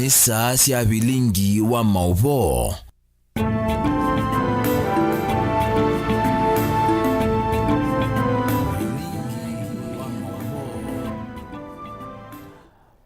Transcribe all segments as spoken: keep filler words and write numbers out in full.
Nĩ saa sya vilingi wa maũvoo.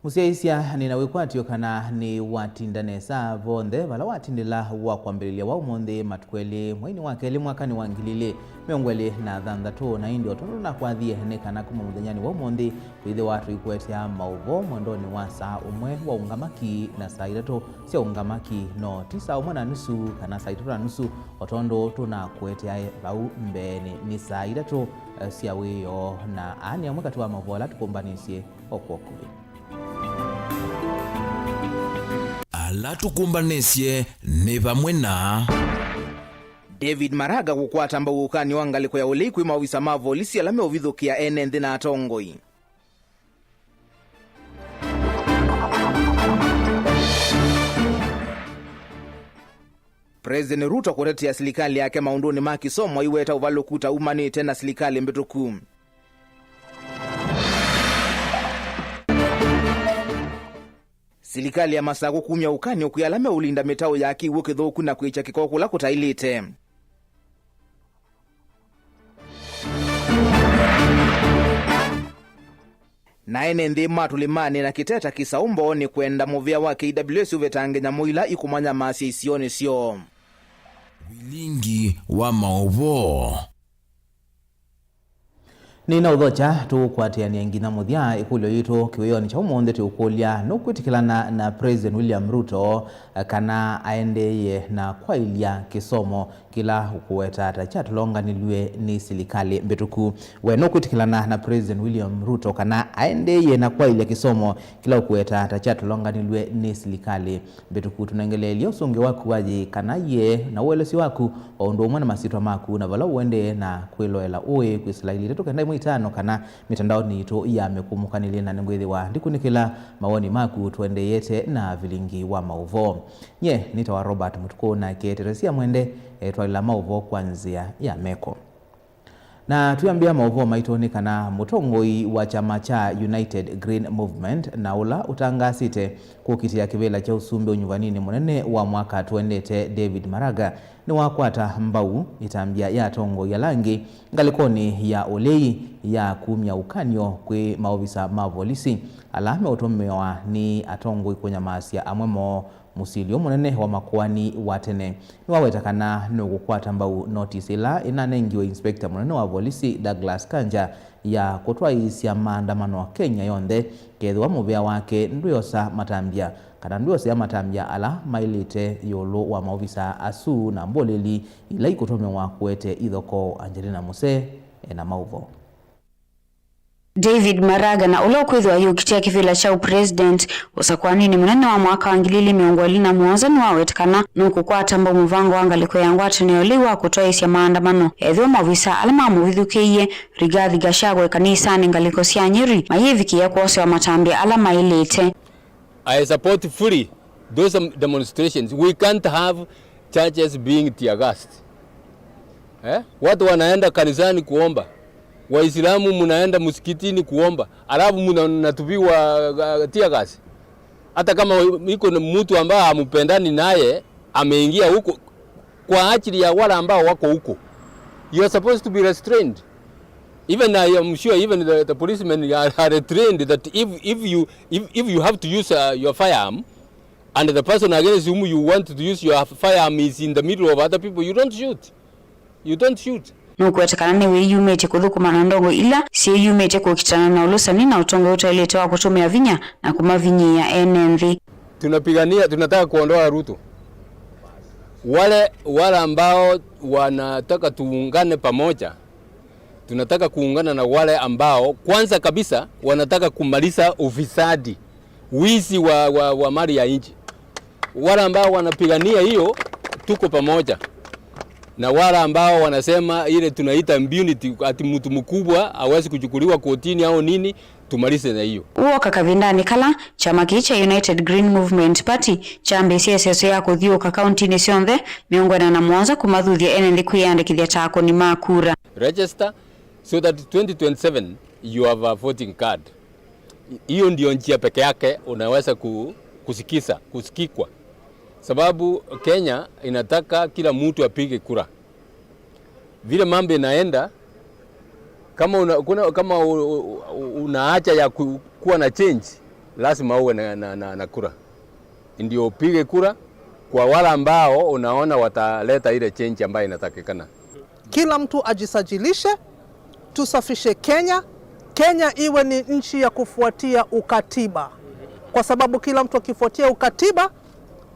Mũsyaĩĩsya, nĩ na wĩkwatyo kana nĩwatinda nesa vonthe vala watindĩla wa kwambĩlĩlya wa ũmũnthĩ matukũ elĩ mweinĩ wa kelĩ mwakanĩ wa ngili ilĩ mĩongo ĩlĩ na thanthatũ, na ĩndĩ o tondũ nakwathie nĩ kana kuma mũthenyanĩ wa ũmũnthĩ, twĩthĩwa tũikũetea maũvoo mwendonĩ wa saa ũmwe wa ũngamaki na saa itatũ sya ũngamaki, no ti saa ũmwe na nusu kana saa itatũ na nusu, o tondũ tũnakũetea vau mbeenĩ. Nĩ saa itatũ, eh, sya wĩoo, na aa nĩ amwe katĩ wa maũvoo ala tũkũmbanĩsye o kw'o kũvĩ. Ala tũkũmbanĩsye nĩ vamwe na David Maraga kũkwata mbau ũkany'o wa ngalĩko ya ũlei kwĩ maovisa ma volisi ala meũvithũkĩa ene nthĩ na atongoi. President Ruto kũtetea silikalĩ yake maũndũnĩ ma kĩsomo aiweta ũvalũku ta umanĩte na silikalĩ mbĩtũku. Silikalĩ ya Masakũ kumya ũkany'o kwĩ ala meũlinda mĩtaũ ya kĩw'ũ kĩthũku na kwĩkya kĩko kũla kũtaĩlĩte. Na ene nthĩ ma tũlĩmanĩ na kĩteta kĩsaũ mboonĩ kwenda mũvĩa wa K W S ũvetange nyamũ ila ikũmanyamaasya isionĩ syoo. Vilingi wa maũvoo. Nĩnaũthokya tũkũatĩanĩa nginya mũthya. Ĩkũlyo yitũ kĩwĩonĩ kya ũmũnthĩ tũkũlya, nũkwĩtĩkĩlana na President William Ruto kana aendeeye na kwaĩlya kĩsomo kĩla ũkũweta ta kyatũlonganilw'e nĩ silikalĩ mbĩtũku? We nũkwĩtĩkĩlana na President William Ruto kana aendeeye na kwaĩlya kĩsomo kĩla ũkũweta ta kyatũlonganilw'e nĩ silikalĩ mbĩtũku? Tũnengeleelye ũsũngĩo waku wa yĩĩ kana yĩe na ũelesyo waku, o ũndũ ũmwe na masyĩtwa maku, na vala ũendee na kwĩloela ũĩ kwĩsĩla ilĩ itatũ kenda ĩmwe itano kana mĩtandaonĩ yitũ ya mĩkũmũkanĩlye, na nĩngwĩthĩwa ndikunĩkĩla mawoni maku tũendeeyete na vilingi wa maũvoo. Nyie nĩtawa Robert Mũtukũ, nake Teresia Mwende etwaĩla maũvoo kwa nzĩa ya meko. Na twĩambĩa maũvoo maitũ nĩ kana mũtongoi wa kyama kya United Green Movement na ũla ũtangaasĩte kũkitĩa kĩvĩla kya ũsumbĩ ũnyuvaninĩ mũnene wa mwaka tũendete, David Maraga, nĩwakwata mbau ĩtambya ya atongoi ala angĩ ngalĩkonĩ ya ũlei ya kumya ũkany'o kwĩ maovisa ma volisi ala meũtũmĩwa nĩ atongoi kũnyamaasya amwe moo. Mũsilyo mũnene wa makoani wa tene nĩwaweta kana nũkũkwata mbau notisi ĩla ĩnanengiwe inspector mũnene wa volisi Douglas Kanja ya kũtwaĩĩsya maandamano Kenya yonthe kethĩwa mũvĩa wake ndwĩosa matambya kana ndwĩosea matambya ala maĩlĩte ĩũlũ wa maovisa asu na mbũlĩli ila ikũtũmĩwa kũete ithokoo. Angelina Musee ena maũvoo. David Maraga, na ũla ũkwĩthĩwa ayũkitĩa kĩvĩla kya ũpresident ũsakũaninĩ mũnene wa mwaka wa ngili ilĩ mĩongo ĩlĩ na mũonza, nĩwaweta kana nũkũkwata mbau mũvango wa ngalĩko ya ngwatanĩo ya ũlei wa kũtwaĩĩsya maandamano ethĩwa maovisa ala mamũvithũkĩie Rigathi Gachagua ĩkanisanĩ ngalĩko sya Nyeri mayĩvikĩĩa kwosewa matambya ala maĩlĩte. I support fully those, um, demonstrations. We can't have churches being tear gassed. Eh? Watu wanaenda kanisani kuomba. Waislamu mnaenda msikitini kuomba. Alafu mnatupiwa, uh, tear gas. Hata kama iko na mtu ambaye hamupendani naye, ameingia huko, kwa ajili ya wale ambao wako huko. You are supposed to be restrained. Even I am sure even the, the policemen are, are trained that if, if you, if, if you have to use, uh, your firearm and the person against whom you want to use your firearm is in the middle of other people, you don't shoot. You don't shoot. Nũkweta kana nĩwĩyumĩtye kũthũkũma na ndongo ila syĩyumĩtye kũkitana na ũlũsani na ũtongoi ũtaĩlĩte wa kũtũmĩa vinya na kũmavinyĩĩa ene nthĩ. Tunapigania, tunataka kuondoa Ruto. Wale, wale ambao wanataka tuungane pamoja, tunataka kuungana na wale ambao kwanza kabisa wanataka kumaliza ufisadi, wizi wa, wa, wa mali ya nchi. Wale ambao wanapigania hiyo, tuko pamoja. Na wale ambao wanasema ile tunaita impunity, ati mtu mkubwa hawezi kuchukuliwa kotini au nini, tumalize na hiyo. Ũoka kavindanĩ kala kyama kĩĩ kya United Green Movement Party kyambĩĩsye ĩseso ya kũthyũũka kauntinĩ syonthe mĩongo ĩna na mũonza kũmathuthya ene nthĩ kwĩyandĩkĩthya ta akũni ma kura. Register so that twenty twenty-seven you have a voting card. Hiyo ndio njia peke yake unaweza ku-, Kusikiza, kusikikwa. Sababu Kenya inataka kila mtu apige kura. Vile mambo inaenda, kama una, kuna, kama u, u, u, una haja ya ku, kuwa na change, lazima uwe na, na, na, na kura. Ndio upige kura kwa wale ambao unaona wataleta ile change ambayo inatakikana. Kila mtu ajisajilishe, tusafishe Kenya. Kenya iwe ni nchi ya kufuatia ukatiba, kwa sababu kila mtu akifuatia ukatiba,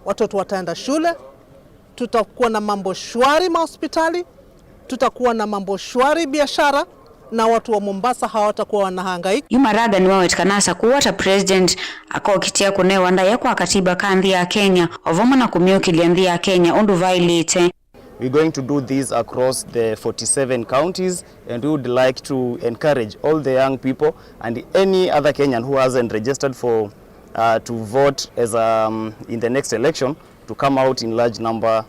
watoto wataenda shule, tutakuwa na mambo shwari mahospitali, tutakuwa na mambo shwari biashara, na watu wa Mombasa hawatakuwa wanahangaika. Yu Maraga nĩwaweta kana asakũwa ta president akokitĩa kũnewa ndaĩa kwa katiba ka nthĩ ya Kenya, o vamwe na kũmyũkĩlya nthĩ ya Kenya ũndũ vaĩlĩte. We're going to do this across the forty-seven counties, and we would like to encourage all the young people and any other Kenyan who hasn't registered for, uh, to vote as, um, in the next election to come out in large number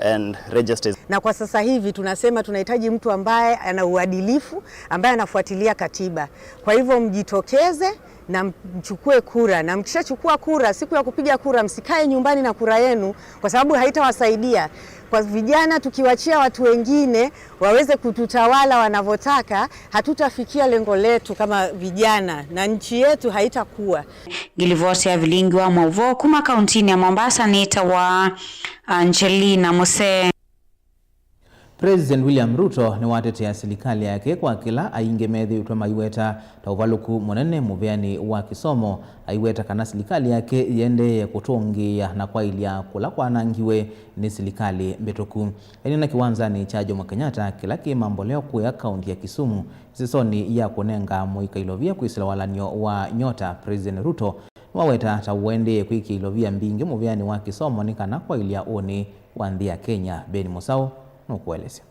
and register. Na kwa sasa hivi tunasema tunahitaji mtu ambaye ana uadilifu, ambaye anafuatilia katiba. Kwa hivyo mjitokeze na mchukue kura, na mkishachukua kura, siku ya kupiga kura msikae nyumbani na kura yenu, kwa sababu haitawasaidia. Kwa vijana, tukiwachia watu wengine waweze kututawala wanavyotaka, hatutafikia lengo letu kama vijana, na nchi yetu haitakuwa. Ngilivoti ya vilingi wa maũvoo kuma kauntinĩ ya Mombasa nĩtawa Angelina Musee. President William Ruto nĩwatetea silikalĩ yake kwa kĩla aingĩ methĩĩtwe maiweta ta ũvalũku mũnene mũvĩanĩ wa kĩsomo. Aiweta kana silikalĩ yake yĩendeee kũtũngĩĩa na kwaĩlya kũla kwanangiwe nĩ silikalĩ mbĩtũku. Aineena kĩwanzanĩ kya Jomo Kenyatta kĩla kĩ Mamboleo kũya kaunti ya Kisumu, ĩsesonĩ ya kũnenga mũika ilovia kwĩsĩla walany'o wa Nyota, President Ruto nĩwaweta ta ũendee kwĩkĩa ilovia mbingĩ mũvĩanĩ wa kĩsomo nĩ kana kwaĩlya ũnĩ wa nthĩ ya Kenya. Ben Mũsaũ nũkũelesya.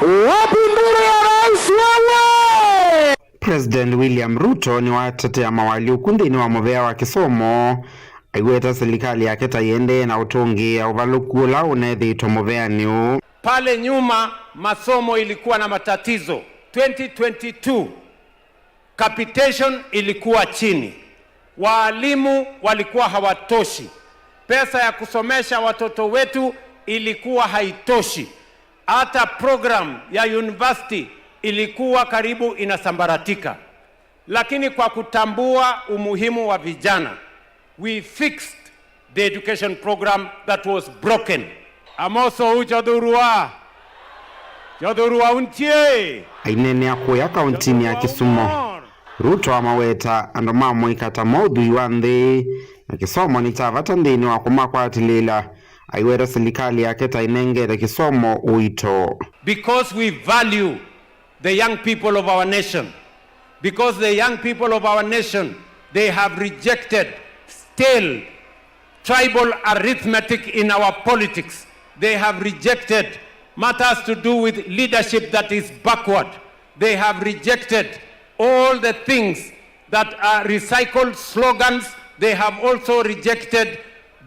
Wapi nduru ya rais wewe? President William Ruto nĩwatetea mawalyũku nthĩnĩ wa mũvĩa wa kĩsomo, aiweta silikalĩ yake ta ĩendee na ũtũngĩĩa ũvalũku ũla ũnethĩĩtwe mũvĩanĩ ũũ. Pale nyuma masomo ilikuwa na matatizo. Twenty twenty-two, capitation ilikuwa chini, waalimu walikuwa hawatoshi, pesa ya kusomesha watoto wetu ilikuwa haitoshi, hata program ya university ilikuwa karibu inasambaratika. Lakini kwa kutambua umuhimu wa vijana, we fixed the education program that was broken. Amoso u chothurua. Chothurua untie. Aineenea kũya kauntinĩ ya Kisumu, Ruto amaweta andũ ma mũika ta mo ũthwii wa nthĩ, na kĩsomo nĩ kya vata nthĩnĩ wa kũmakwatĩlĩĩla. Aiweta silikalĩ yake ta ĩnengete kĩsomo ũito. Because we value the young people of our nation, because the young people of our nation, they have rejected stale tribal arithmetic in our politics. They have rejected matters to do with leadership that is backward. They have rejected all the things that are recycled slogans. They have also rejected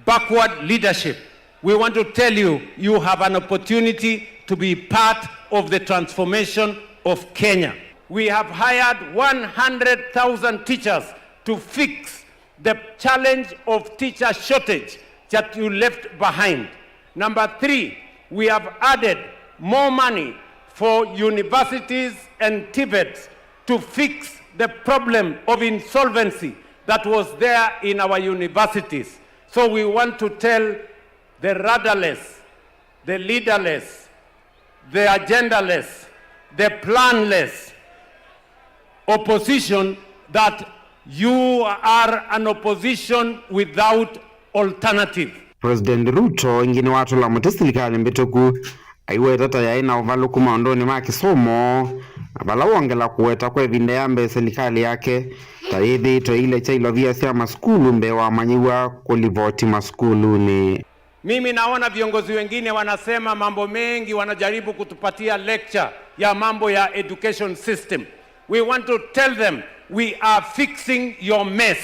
backward leadership. We want to tell you, you have an opportunity to be part of the transformation of Kenya. We have hired one hundred thousand teachers to fix the challenge of teacher shortage that you left behind. Number three, we have added more money for universities and TVETs to fix the problem of insolvency that was there in our universities. So we want to tell the rudderless, the leaderless, the agendaless, the planless opposition that you are an opposition without alternative. President Ruto ĩngĩ nĩwatũla mũtĩ silikalĩ mbĩtũku, aiweta ta yaĩ na ũvalũku maũndũnĩ ma kĩsomo, na vala wongela kũweta kwa ĩvinda ya mbee silikalĩ yake ta yĩthĩĩtwe ĩilekya ilovia sya masukulu mbee wa amanyĩw'a kũlivoti masukulunĩ. Mimi naona viongozi wengine wanasema mambo mengi, wanajaribu kutupatia lecture ya mambo ya education system. We want to tell them, we are fixing your mess.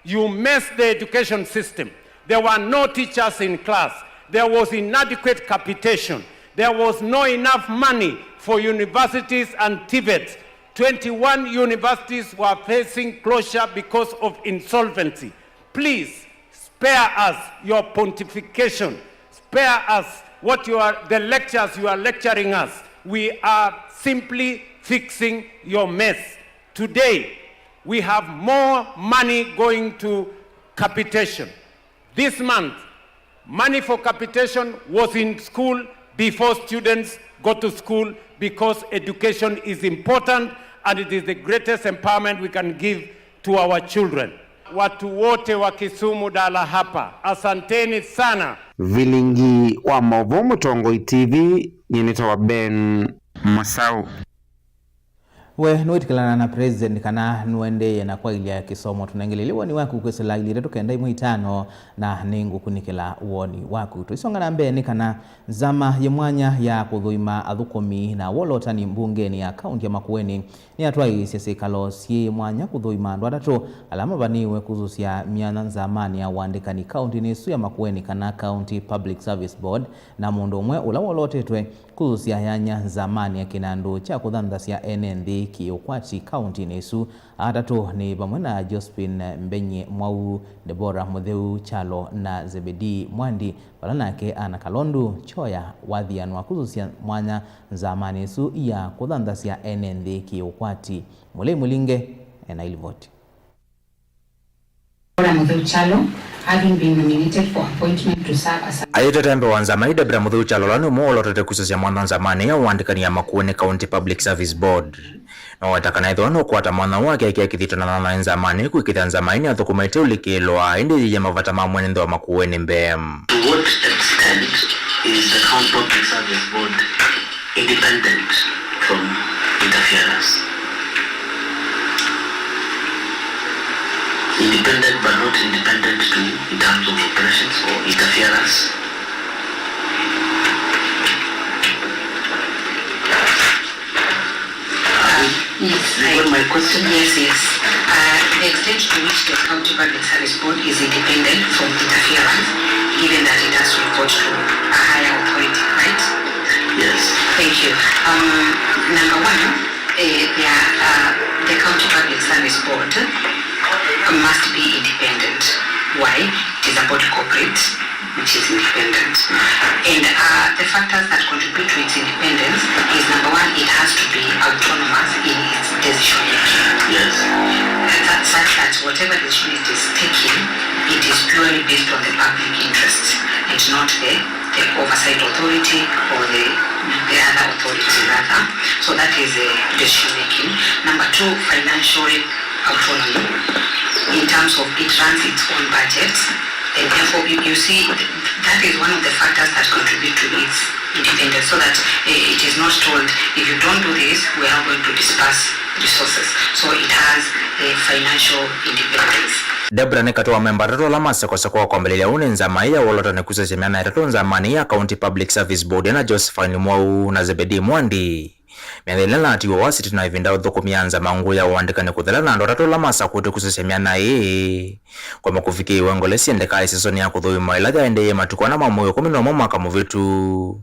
You messed the education system. There were no teachers in class. There was inadequate capitation. There was no enough money for universities and TVETs. Twenty-one universities were facing closure because of insolvency. Please, spare us your pontification. Spare us what you are, the lectures you are lecturing us. We are simply fixing your mess. Today, we have more money going to capitation. This month, money for capitation was in school before students go to school, because education is important and it is the greatest empowerment we can give to our children. Watu wote wa Kisumu dala hapa, asanteni sana. Vilingi wa Mauvoo Mũtongoi T V, nyie nĩtawa Ben Masau. We nĩwĩtĩkĩlana na President kana nũendeeye na kwaĩlya kĩsomo? Tũnengelele woni waku kwĩsĩla ilĩ itatũ kenda ĩmwe itano, na nĩngũkunĩkĩla woni waku. Tũisonga na mbee, nĩ kana nzama yĩ mwanya ya kũthũima athũkũmi na wolotani mbungenĩ ya kaunti ya Makueni nĩyatwaĩĩsye syĩkalo syĩ mwanya kũthũima andũ atatũ ala mavanĩĩwe kũsũsya myanya nzamanĩ ya ũandĩkani kauntinĩ ĩsu ya Makueni, kana County Public Service Board, na mũndũ ũmwe ũla wolotetwe kũsũsya yanya nzamanĩ ya kĩnandũ kya kũthanthasya ene nthĩ kĩ-ũkwati kauntinĩ ĩsu. Atatũ nĩ vamwe na Josephine Mbenye Mwau, Deborah Mũtheu Kyalo na Zebedee Mwandi, vala nake Anna Kalondu Kyoya wathianwa kũsũsya mwanya nzamanĩ ĩsu ya kũthanthasya ene nthĩ kĩ-ũkwati. Mũlei Mũlinge ena ilivoti. Deborah Mũtheu Kyalo, having been nominated for appointment to serve as a Ayĩtete mbee wa nzama ĩĩ, Deborah Mũtheu Kyalo, ũla nĩ ũmwe wolotete kũsũsya mwanya nzamanĩ ya ũandĩkani ya Makueni County Public Service Board. Noweta kana ethĩwa nũkwata mwanya ũũ akekĩa kĩthito na nanaĩ nzamanĩ ĩĩ, kwĩkĩthya nzama ĩĩ nĩyathũkũma ĩteũlikĩĩlwa, ĩndĩ yĩie mavata ma mwene nthĩ wa Makueni mbee. To what extent is the County Public Service Board independent from interference? Independent but not independent to, in terms of operations or interference? Yes, you got my question? Yes, yes. Uh, the extent to which the County Public Service Board is independent from interference, given that it has to report to a higher authority, right? Yes. Thank you. Um, number one, uh, the, uh, the County Public Service Board must be independent. Why? It is a body corporate which is independent. And, uh, the factors that contribute to its independence is, number one, it has to be autonomous in its decision making. Yes. That, such that whatever decision it is taking, it is purely based on the public interest and not the, the oversight authority or the, the other authorities rather. So that is, uh, decision making. Number two, financial autonomy in terms of it runs its own budget, and therefore you, you see th- that is one of the factors that contribute to its independence, so that, eh, it is not told, "If you don't do this, we are going to disperse resources." So it has a financial independence. Deborah nĩ katĩ wa amemba atatũ ala masekosekwa kwambĩlĩlya ũnĩ nzama ĩĩ ya wolotani kũsũsya myanya ĩtatũ nzamanĩ ya County Public Service Board, na Josephine Mwau na Zebedee Mwandi. Myanya ĩla natiwe wasiti na ĩvinda ũthũkũmi ya nzama ngũũ ya ũandĩkani kũthela na andũ atatũ ala masakũtwe kũsũsya myanya ĩĩ. Kwamba kũvikĩĩwa ngole syendekaa ĩsesonĩ ya kũthũima ĩla yaendeeie matukũ ana ma mwei wa ĩkũmi na ũmwe mwaka mũvĩtu,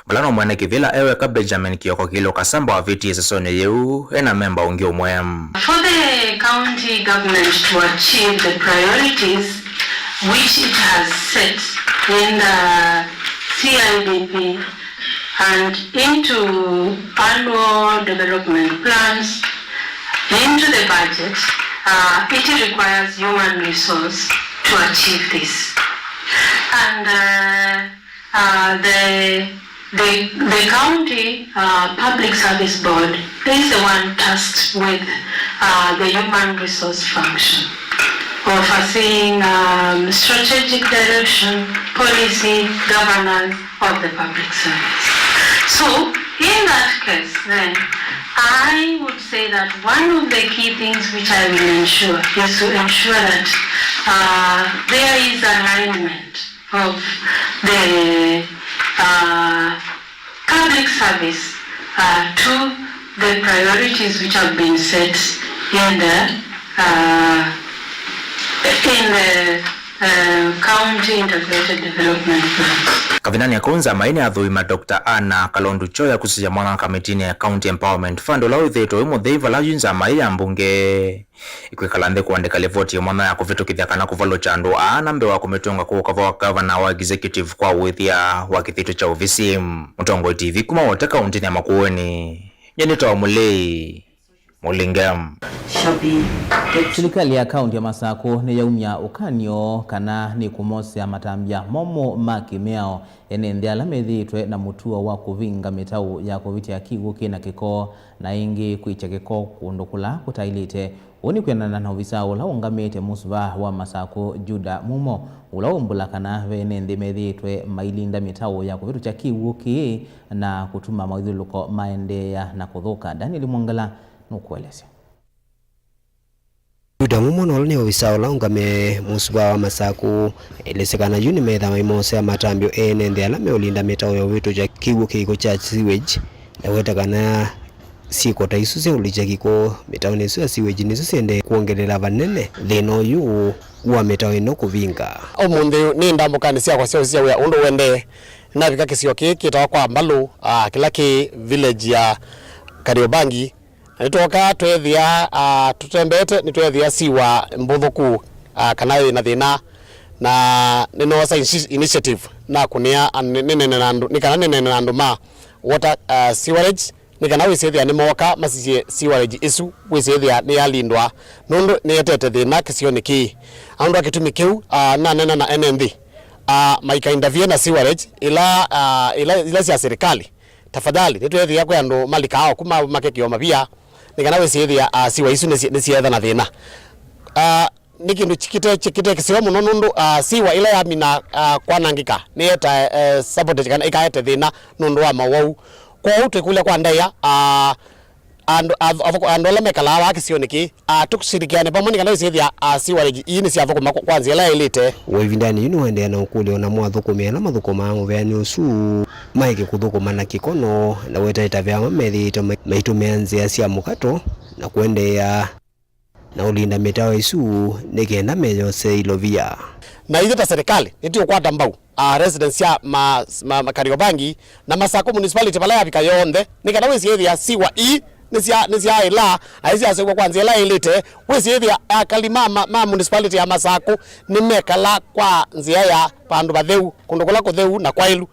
vala no mwene kĩvĩla eweka Benjamin Kioko Kiilu Kasamba wavĩtie ĩsesonĩ yĩu ena memba ũngĩ ũmwe. For the county government to achieve the priorities which it has set in the C I D P and into annual development plans, into the budget, uh, it requires human resource to achieve this. And, uh, uh, the, the, the county, uh, Public Service Board is the one tasked with, uh, the human resource function, overseeing, um, strategic direction, policy, governance of the public service. So, in that case, then, I would say that one of the key things which I will ensure is to ensure that, uh, there is alignment of the, uh, public service, uh, to the priorities which have been set in the, uh, in the, uh, county integrated development plans. Kavindanĩ kau nzama ĩĩ nĩyathũima Doctor Anna Kalondu Choya kusisya mwanya kamitiinĩ ya County Empowerment Fund, ũla wĩthĩĩtwe wĩ mũthei vala yu nzama ĩĩ ya mbunge ĩkwĩkala nthĩ kũandĩka livoti ya mwanya ya kũvĩtũkĩthya kana kũvalũkya andũ aa na mbee wa kũmĩtũnga kũka va gavana wa executive kwa ũĩthya wa kĩthito kya ovisi. Mũtongoi T V kuma Wota kauntinĩ ya Makueni, nyie nĩtawa Mũlei Mũlinge. Silikalĩ ya kaunti ya Masakũ nĩyaumya ũkany'o kana nĩkũmosea matambya momũ ma kĩmĩao ene nthĩ ala methĩĩtwe na mũtuo wa kũvinga mĩtaũ ya kũvĩtya kĩw'ũ kĩ na kĩko, na ĩngĩ kwĩkya kĩko kũndũ kũla kũtaĩlĩte. Ũu nĩ kwĩanana na ovisaa ũla ũngamĩte mũsuva wa Masakũ, Juda Mumo, ũla waumbũla kana ve ene nthĩ methĩĩtwe mailinda mĩtaũ ya kũvĩtũkya kĩw'ũ kĩĩ na kũtuma mawĩthyũlũko maendeea na kũthũka. Daniel Mwongela nũkũelesya. Juda Mumo, na ũla nĩ ovisaa ũla ũngamĩe mũsuva wa Masakũ, aelesya kana yu nĩmethaa maimosea matambyo ene nthĩ ala meũlinda mĩtaũ ya ũvĩtũkya kĩw'ũ kĩko kya sewage, na weta kana syĩko ta isu sya ũlikya kĩko mĩtaũnĩ ĩsu ya sewage nĩsyo siendee kwongelela vanene thĩna ũyũ wa mĩtaũ ĩno kũvinga. Ũmũnthĩ nĩ ndambũkanĩ syakwa sya ũsisya wĩa ũndũ ũendee. Navika kĩsio kĩĩ kĩtawa Kwa Mbalũ, ah, kĩla kĩ village ya Kariobangi. Na nĩtwoka tweethĩa, ah, tũtembete, nĩtweethĩa siwa mbũthũku, ah, kana yĩ na thĩna. Na nĩnoosa initi-, initiative, nakũnĩa, ah, nĩ-, nĩneene na andũ, nĩ kana nĩneene na andũ ma water, ah, sewerage, nĩ kana wĩsĩthĩa nĩmooka masisye sewerage ĩsu, wĩsĩthĩa nĩyalindwa, nũndũ nĩetete thĩna kĩsionĩ kĩĩ. Nũndũ wa kĩtumi kĩu, ah, naneena na ene nthĩ, ah, maikaintervene na sewerage ila, ah, ila, ila sya silikalĩ. Tafadhali, nĩtweethĩa kwĩ andũ malikaa oku ma-, makekĩwa mavia, nĩ kana wĩsĩthĩa, ah, siwa isu nĩsye-, nĩsyeetha na thĩna. Ah, nĩ kĩndũ kĩ-, kĩte-, kĩte kĩseo mũno nũndũ, ah, siwa ĩla yamina, ah, kwanangĩka, nĩyeta, eh, sabotage kana ĩkaete thĩna nũndũ wa mawau. Kwoou twĩkũlya kwa ndaĩa, ah, andũ, ath-, athũkũ-, andũ ala mekalaa vaa kĩsionĩ kĩĩ, ah, tũshirikiane vamwe nĩ kana wĩsĩthĩa, ah, sewerage ii nĩsyathũkũma kwa, kwa nzĩa ĩla yaĩlĩte. Wa ĩvindanĩ yĩu nĩwaendeea na ũkũlya o namo athũkũmi ala mathũkũmaa mũveanĩ ũsu maeke kũthũkũma na kĩkono, na weta ĩtavya amwe methĩĩtwe mai-, maitũmĩa nzĩa sya mũkato na kũendeea na ũlinda mĩtaũ ĩsu nĩ kenda meyose ilovia. Na ithyĩ ta serikali, nĩtũũkwata mbau, ah, residents sya ma, ma, ma Kariobangi na Masakũ municipality vala yavika yonthe, nĩ kana wĩsĩthĩa siwa ii nĩsya-, nĩsyaĩla, na nĩsyaseũvw'a kwa nzĩa ĩla ĩlĩte, wĩsĩthĩa akali ma, ma, ma municipality ya Masakũ nĩmekala kwa nzĩa ya vandũ vatheu, kũndũ kũla kũtheu na kwaĩlu.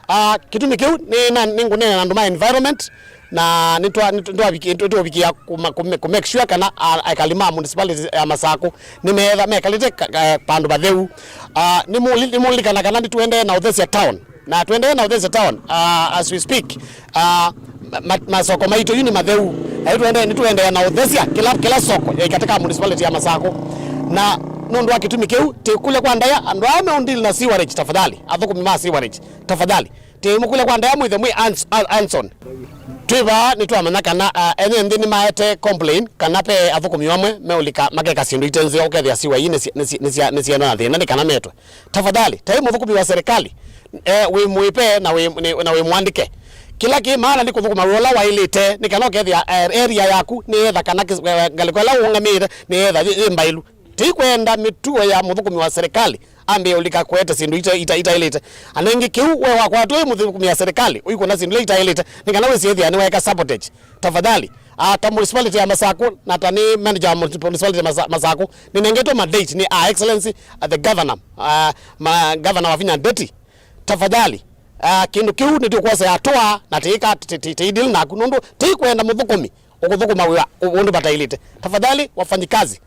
Ah, kĩtumi kĩu nĩ na, nĩngũneena na andũ ma environment, na nĩtwa-, nĩtwa-, nĩtwa-, nĩtũvikĩa kũma-, kũme-, kũ make sure kana, ah, ekali ma municipality ya Masakũ nĩmeetha mekalĩte ka-, ka-, vandũ vatheu. Ah, nĩmũli-, nĩmũlilikana kana nĩtũendee na ũthesya town, na tũendee na ũthesya town, ah, as we speak, ah, ma-, ma-, masoko maitũ yu nĩ matheu, na nĩtũendee, nĩtũendee na ũthesya kĩla, kĩla soko yaĩ katĩ ka municipality ya Masakũ. Na nũndũ wa kĩtumi kĩu, tĩkũlya kwa ndaĩa andũ aa meũndili na sewerage, tafadhali, athũkũmi ma sewerage, tafadhali, tĩmũkũlya kwa ndaĩa mwĩthe mwĩ ans-, a-, anson. Twĩ vaa nĩtwamanya kana, ah, ene nthĩ nĩmaete complain kana ve athũkũmi amwe meũlika makeka syĩndũ ite nzeo, ũkethĩa siwa ii nĩsya-, nĩsya-, nĩsya-, nĩsyaenda na thĩna nĩ kana metwe. Tafadhali, tai mũthũkũmi wa serikali, eh, wĩ mũĩve na wĩ, nĩ, na wĩ mũandĩke. Kĩla kĩ maana nĩ kũthũkũma wĩa ũla waĩlĩte nĩ kana ũkethĩa, eh, area yaku nĩyetha kana kĩs-, eh, ngalĩko ĩla ũũngamĩĩte nĩyetha yĩ, yĩ mbaĩlu. Tĩikwenda mĩtuo ya mũthũkũmi wa serikali ambĩe ũlika kũete syĩndũ ita-, ita-, itaĩlĩte. Ana ĩngĩ kĩu we wakwatwa wĩ mũthũkũmi wa serikali ũikũna syĩndũ ila itaĩlĩte nĩ kana wĩsĩthĩa nĩwaeka sabotage. Tafadhali, ah, ta municipality ya Masakũ na ta nĩ manager wa municipality ya Masa-, Masakũ, nĩnengetwe mandate nĩ Her Excellency, ah, the governor, ah, ma, governor Wavinya Ndeti. Tafadhali, ah, kĩndũ kĩu nĩtũkwosea hatua na tĩika, tĩ-, tĩ-, tĩidili naku nũndũ tĩikwenda mũthũkũmi ũkũthũkũma wĩa ũ-, ũndũ vataĩlĩte. Tafadhali, wafanyikazi,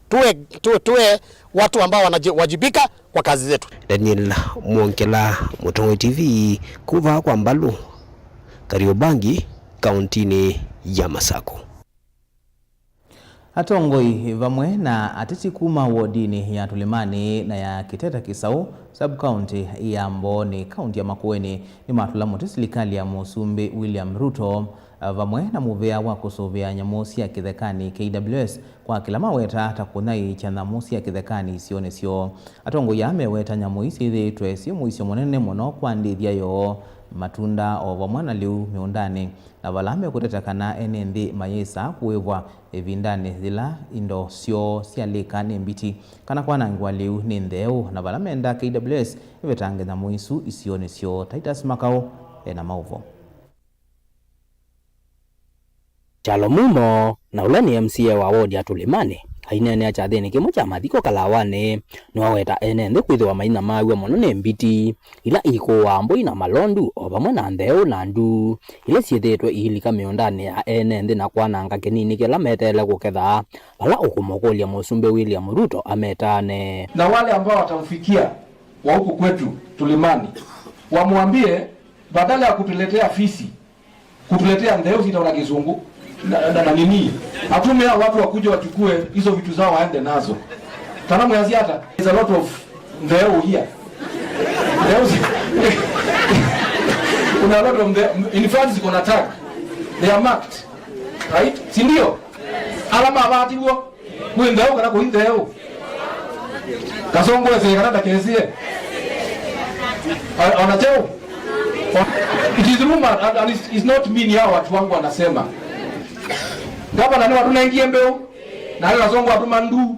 tuwe, tuwe, tuwe watu ambao wanawajibika kwa kazi zetu. Daniel Mwongela, Mũtongoi T V, kuva kwa Mbalu, Kariobangi, kauntinĩ ya Masakũ. Atongoi vamwe na ateti kuma wodinĩ ya Tũlĩmanĩ na ya Kĩteta Kĩsaũ, sub-county ya Mbooni, kaunti ya Makueni, nĩmatũla mũtĩ silikalĩ ya Mũsumbĩ William Ruto, vamwe na mũvĩa wa kũsũvĩa nyamũ sya kĩthekanĩ, K W S, kwa kĩla maweta ta kũnyaĩĩkya nyamũ sya kĩthekanĩ isionĩ syoo. Atongoi aa meweta nyamũ ii syĩthĩĩtwe syĩ mũisyo mũnene mũno kwa ndĩthya yoo, matunda o vamwe na lĩu mĩũndanĩ, na vala mekũteta kana ene nthĩ mayĩsa kũĩvwa ĩvindanĩ yĩla indo syoo syalĩka nĩ mbiti kana kwanangĩwa lĩu nĩ ntheũ, na vala menda K W S ĩvetange nyamũ isu isionĩ syoo. Titus Makau ena maũvo. Kyalo Mumo, na ũla nĩ M C A wa wodi ya Tũlĩmanĩ, aineenea kyathĩnĩ kĩmwe kya mathiko Kalawanĩ, nĩwaweta ene nthĩ kwĩthĩwa mainamaw'a mũno nĩ mbiti ila ikũaa mbũi na malondu, o vamwe na ntheũ na nduu, ila syĩthĩĩtwe iilika mĩũndanĩ ya ene nthĩ na kwananga kĩnini kĩla meteele kũketha, vala ũkũmũkũlya Mũsumbĩ William Ruto ametaane. Na wale ambao watamfikia wa huku kwetu Tulimani, wamwambie badala ya kutuletea fisi, kutuletea ndeũ sita na kizungu na, na, na nini, atume hao watu wakuje wachukue hizo vitu zao waende nazo. Kana mwazi hata, there's a lot of ndeũ here. Ndeũ si-, kuna a lot of the, in fact, ziko na tag. They are marked. Right? Si ndio? Alama abatiwo. Kwĩ ntheũ kana kũi ntheũ? Kasongo ese kana ndakesie? O-, ona cheo? O-, it is rumored and, and it's, it's not me, ni hao watu wangu wanasema. Gavana nĩ watũnengie mbeũ, na wale Kasongo atuma ndu.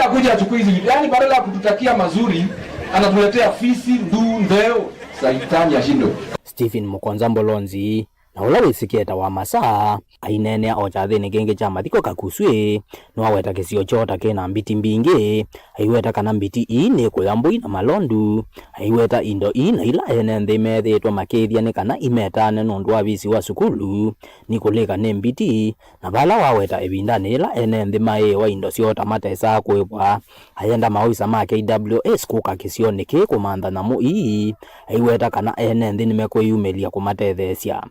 Akuja achukue hizi vitu. Yaani badala ya kututakia mazuri, anatuletea fisi, ndu, ntheũ. Saitani ashindwe. Stephen Mukonza Mbolonzi, na ũla wĩsĩkĩe ta Wamasa, aineenea o kyathĩnĩ kĩngĩ kya mathiko Kakuswĩ, nĩwaweta kĩsio kyoo ta kĩ na mbiti mbingĩ, aiweta kana mbiti ii nĩ kũya mbũi na malondu, aiweta indo ii na ila ene nthĩ methĩĩtwe makĩĩthya nĩ kana imetaane nũndũ wa visi wa sukulu, nĩ kũlĩka nĩ mbiti, na vala waweta ĩvindanĩ yĩla ene nthĩ maĩĩwa indo syoo ta matesaa kũĩvwa, ayenda maovisa ma K W S kũka kĩsionĩ kĩĩ kũmantha nyamũ ii, aiweta kana ene nthĩ nĩmekwĩyumĩlya kũmatetheesya.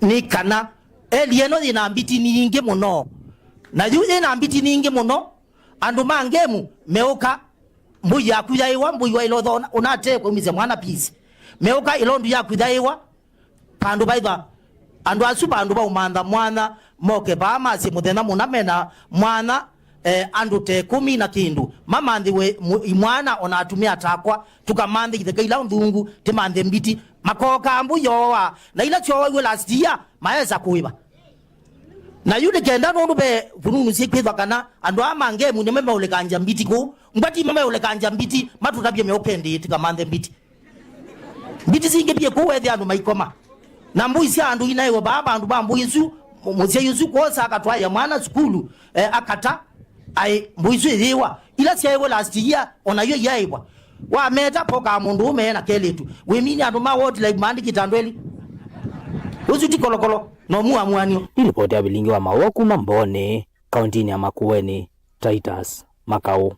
Nĩ kana eli ĩno yĩ na mbiti nyingĩ mũno, na yu yĩ na mbiti nyingĩ mũno, andũ ma ngemu meũka, mbũi yaku yaĩwa, mbũi waĩla ũthona ũnatee kwaumisya mwana pisi, meũka ĩlondu yaku yaĩwa, vandũ vaitha andũ asu vandũ vaũmantha mwanya, moke vaa masye mũthenya mũna mena mwanya, eh, andũ ta ĩkũmi na kĩndũ, mamanthĩwe mũ-, imwana ona atumĩa takwa, tũkamanthĩ itheka ila nthungu, tĩmanthe mbiti, makookaa mbũi yooa, na ila syooaiwe last year, maesa kũĩva. Na yu nĩ kenda nũndũ ve vununu syĩkwĩthwa kana andũ aa ma ngemu nĩmo meũlĩkangya mbiti kũu, mbwa ti mo meũlĩkangya mbiti, matũtavye meũkendĩĩ tĩkamanthe mbiti. Mbiti singĩvie kũu wethĩa andũ maikoma. Na mbũi sya andũ inaĩwe vaa vandũ va mbũi isu, mũ-, mũsyai ũsu kwosa akatwaĩa mwana sukulu, eh, akata, aĩ, mbũi isu iyĩwa. Ila syaĩwe last year, o nayo iyaĩwa. Wameta, pokaa mũndũ ũme na kelĩtu. Wĩmini andũ ma wildlife maandĩkĩte andũ elĩ. Ũsu ti kolokolo, no muamuanio. Nĩ ripoti ya vilingi wa maũa kuma Mboni, kauntinĩ ya Makueni, Titus Makau.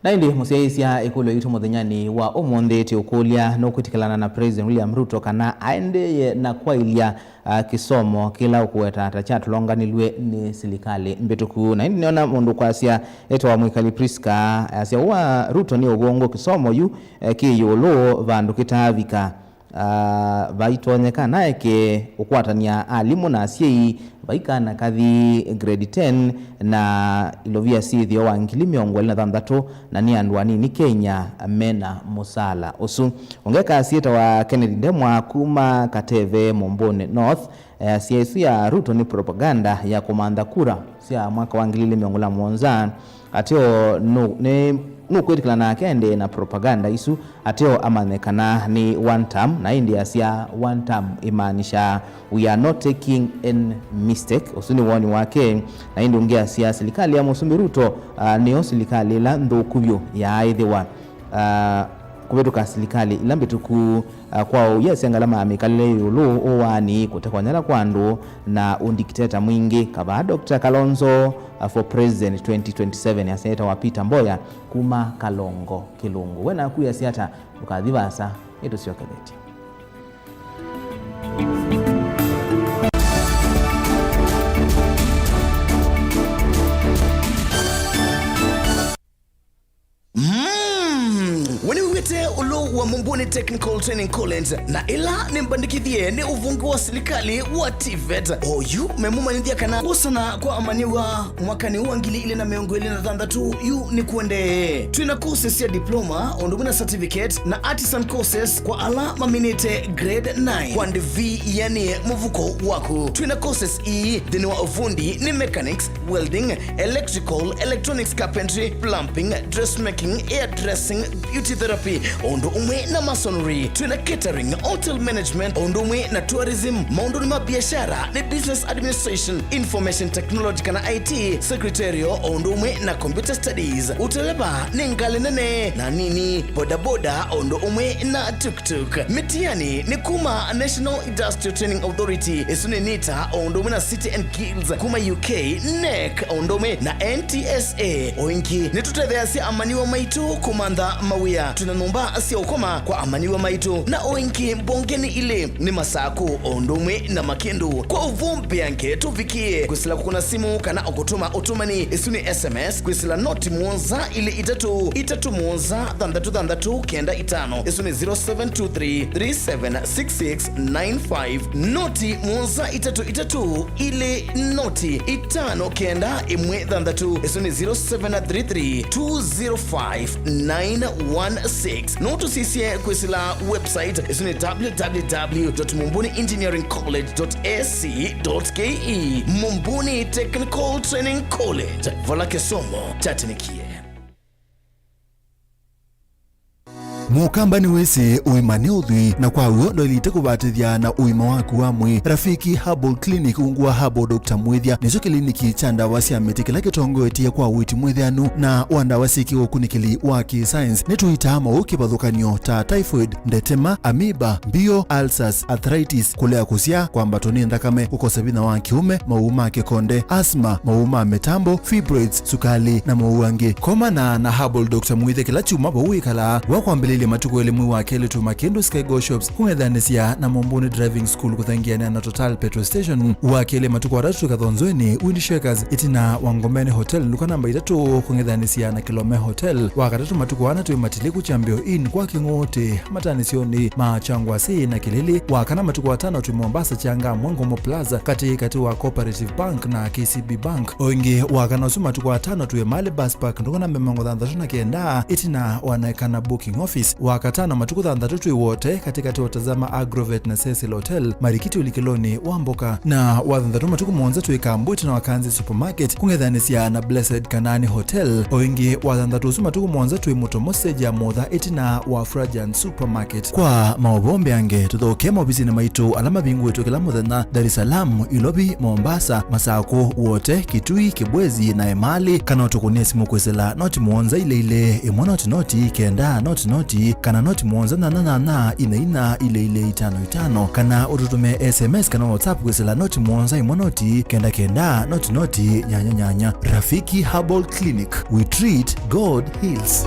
Na ĩndĩ mũsyaĩĩsya ĩkũlyo yitũ mũthenyanĩ wa ũmũnthĩ, tĩ ũkũlya nũkwĩtĩkĩlana na President William Ruto kana aendee na kwaĩlya, ah, kĩsomo kĩla ũkũweta ta kyatũlonganilw'e nĩ silikalĩ mbĩtũku. Na ĩndĩ nĩona mũndũ kwasya etawa Mwikali Prisca, asya ũa Ruto nĩ ũvũngũ, kĩsomo yu, eh, kĩ ĩũlũ vandũ kĩtaavika. Ah, vaitonyeka naeke ũkwatany'a alimũ na asyai vai kana kathi grade ten na ilovia syĩthĩo wa ngili mĩongo ĩlĩ na thanthatũ, na nĩ andũ anini Kenya mena mũsaala ũsu. Ũngĩ eka syĩtawa Kennedy Ndemwa kuma Kateve, Mũmbũnĩ North, eh, asya ĩsu ya Ruto nĩ propaganda ya kũmantha kura sya mwaka wa ngili ilĩ mĩongo ĩlĩ na mũonza. Ateo nũ-, nĩ-, nũkwĩtĩkĩla nake aendee na propaganda isu, ateo amanye kana nĩ one term, na ĩndĩ asya one term ĩmaanisha we are not taking any mistake. Ũsu nĩ woni wake. Na ĩndĩ ũngĩ asya silikalĩ ya Mũsumbĩ Ruto, ah, nĩyo silikalĩ ĩla nthũku vyũ yaaĩthĩwa, ah, kũvĩtũka silikalĩ ila mbĩtũku. Ah, kwa ũu, yasya ngalama ya mĩkalĩle ĩũlũ, ũwaani, kũtekwa nyala kwa andũ, na ũndikiteta mwingĩ. Kavaa Doctor Kalonzo, ah, for President twenty twenty-seven, ya Seneta wa Peter Mboya kuma Kalongo Kĩlũngũ. We naku yasya ata? Ndũkathi vaasa, nĩtũsyokethetye. Mm, we nĩwĩw'ĩte ũlũ wa Mumbuni Technical Training College, na ĩla nĩmbandĩkĩthye nĩ ũvũngũ wa silikalĩ wa TVET. Oyu memũmanyĩthya kana kwosana kwa amanyĩw'a mwakanĩ wa ngili ilĩ na mĩongo ĩlĩ na thanthatũ yu nĩkuendee. Twĩna courses sya diploma, o ũndũ ũmwe na certificate, na artisan courses kwa ala maminĩte grade nine. Kwa ndivi, yani mũvuko waku. Twĩna courses ii nthĩnĩ wa ũvundi nĩ mechanics, welding, electrical, electronics, carpentry, plumbing, dressmaking, hairdressing, beauty therapy, o ũndũ ũmwe na masonry. Twĩna catering, hotel management, o ũndũ ũmwe na tourism. Maũndũnĩ ma biashara nĩ business administration, information technology kana I T, secretarial, o ũndũ ũmwe na computer studies. Ũteleva nĩ ngalĩ nene na nini, bodaboda, o ũndũ ũmwe na tuk-tuk. Mĩtiani nĩ kuma National Industrial Training Authority, ĩsu nĩ NITA, o ũndũ ũmwe na City and Guilds kuma U K, NEC, o ũndũ ũmwe na N T S A. O ĩngĩ, nĩtũtetheeasya amanyĩw'a maitũ kũmantha mawĩa. Twĩna nyũmba sya ũkoma kwa amanyĩw'a maitũ, na o ĩngĩ mbongenĩ ilĩ nĩ Masakũ, o ũndũ ũmwe na Makĩndũ. Kwa ũvoo mbeange, tũvikĩe kwĩsĩla kũkũna simũ kana o kũtũma ũtũmani, ĩsu nĩ S M S, kwĩsĩla noti mũonza ilĩ itatũ itatũ mũonza thanthatũ thanthatũ kenda itano, ĩsu nĩ zero seven two three three seven six six nine five. Noti mũonza itatũ itatũ ilĩ noti itano kenda ĩmwe thanthatũ, ĩsu nĩ zero seven three three two zero five nine one six. No tũsisye kwĩsĩla website, ĩsu nĩ www.mumbuniengineeringcollege.ac.ke. Mumbuni Technical Training College, vala kĩsomo kyatinikie. Mũkamba nĩwĩsĩ ũima nĩ ũthwii, na kwa w'o ndwaĩlĩte kũvatĩthya na ũima waku wa mwĩĩ. Rafiki Herbal Clinic, ungu wa Herbal Doctor Mwĩthya, nĩkyo kĩliniki kya ndawa sya mĩtĩ kĩla kĩtongoetye kwa ũiiti mwĩthĩanu na wa ndawa syĩ kĩũkunĩkĩli wa kĩ-science. Nĩtũitaa maũũ kĩvathũkany'o ta typhoid, ndetema, amoeba, mbio, ulcers, arthritis, kũlea kũsyaa, kwambatwa nĩ nthakame, kũkosa vinya wa kĩũme, maũũ ma kĩkonde, asthma, maũũ ma mĩtambo, fibroids, sukalĩ, na maũũ angĩ. Komana na Herbal Doctor Mwĩthya kĩla kyumwa vau wĩkalaa. Wakwambĩlĩlya matukũ elĩ mwei wa kelĩ, tuma kĩndũ Skygo Shops, kũng'ethanĩsya na Mumbuni Driving School, kũthengeanĩa na Total Petrol Station. Wa kelĩ matukũ atatũ twĩ Kathonzweni, Wind Shakers, ĩtina wa Ngomeni Hotel, nduka namba itatũ, kũng'ethanĩsya na Kilome Hotel. Wa katatũ matukũ ana twĩ Matiliku Kyambĩo Inn kwa Kĩng'ũũtĩ, matanĩsyonĩ ma Kyangwasĩ na Kĩlĩlĩ. Wa kana matukũ atano twĩ Mombasa, Kyanga, Mwangomo Plaza, katĩ katĩ wa Cooperative Bank na K C B Bank. O ĩngĩ, wa kana ũsu matukũ atano twĩ Mali Bus Park, nduka namba mĩongo thanthatũ na kenda, ĩtina wa Naekana Booking Office. Wa katano matukũ thanthatũ twĩ Wote, katĩ katĩ wa Tazama Agrovet na Cecil Hotel, marikiti ũlikĩlonĩ wa mboka. Na wa thanthatũ matukũ mũonza twĩ Kambu, ĩtina wa Kanzi Supermarket, kũng'ethanĩsya na Blessed Kanani Hotel. O ĩngĩ, wa thanthatũ ũsu matukũ mũonza twĩ Mũtomo stage ya Motha, ĩtina wa Fragant Supermarket. Kwa maũvoo mbeange, tũthokee maovisinĩ maitũ ala mavingũĩtwe kĩla mũthenya, Dar es Salaam, Ilovi, Mombasa, Masakũ, Wote, Kitui, Kibwezi na Emali, kana ũtũkũnĩe simũ kwĩsĩla noti mũonza ilĩ ilĩ ĩmwe noti noti kenda noti noti, kana noti mũonza nyanya nyanya ina ina ilĩ ilĩ itano itano, kana ũtũtũme S M S kana WhatsApp kwĩsĩla noti mũonza ĩmwe noti kenda kenda noti noti nyanya nyanya. Rafiki Herbal Clinic, we treat, God heals.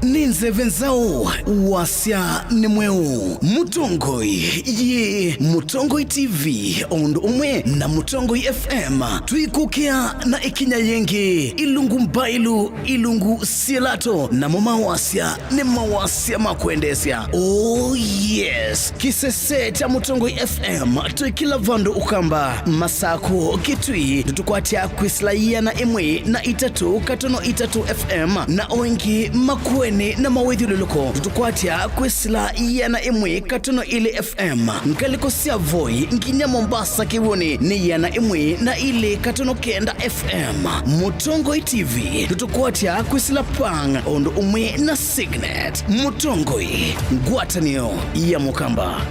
Nĩ nzeve nzaũ, wasya nĩ mweũ. Mũtongoi, yĩ Mũtongoi T V, o ũndũ ũmwe na Mũtongoi F M, twĩkũkĩa na ĩkinya yĩngĩ. Ilungu mbailu, ilungu silato, namo mawasya nĩ mawasya ma kwendeesya. Oh yes, kĩsese kya Mũtongoi F M twĩ kĩla vandũ Ũkamba, Masakũ, Kitui, tũtũkwatya kwĩsĩla ĩana ĩmwe na itatũ katono itatũ F M, na o ĩngĩ Makueni na mawĩthyũlũlũko, tũtũkwatya kwĩsĩla ĩana ĩmwe katono ilĩ F M. Ngalĩko sya Voi nginya Mombasa kĩw'ũnĩ nĩ ĩana ĩmwe na ilĩ katono kenda F M. Mũtongoi T V, tũtũkwatya kwĩsĩla Pang o ũndũ ũmwe na Signet. Mũtongoi, ngwatanĩo ya Mũkamba.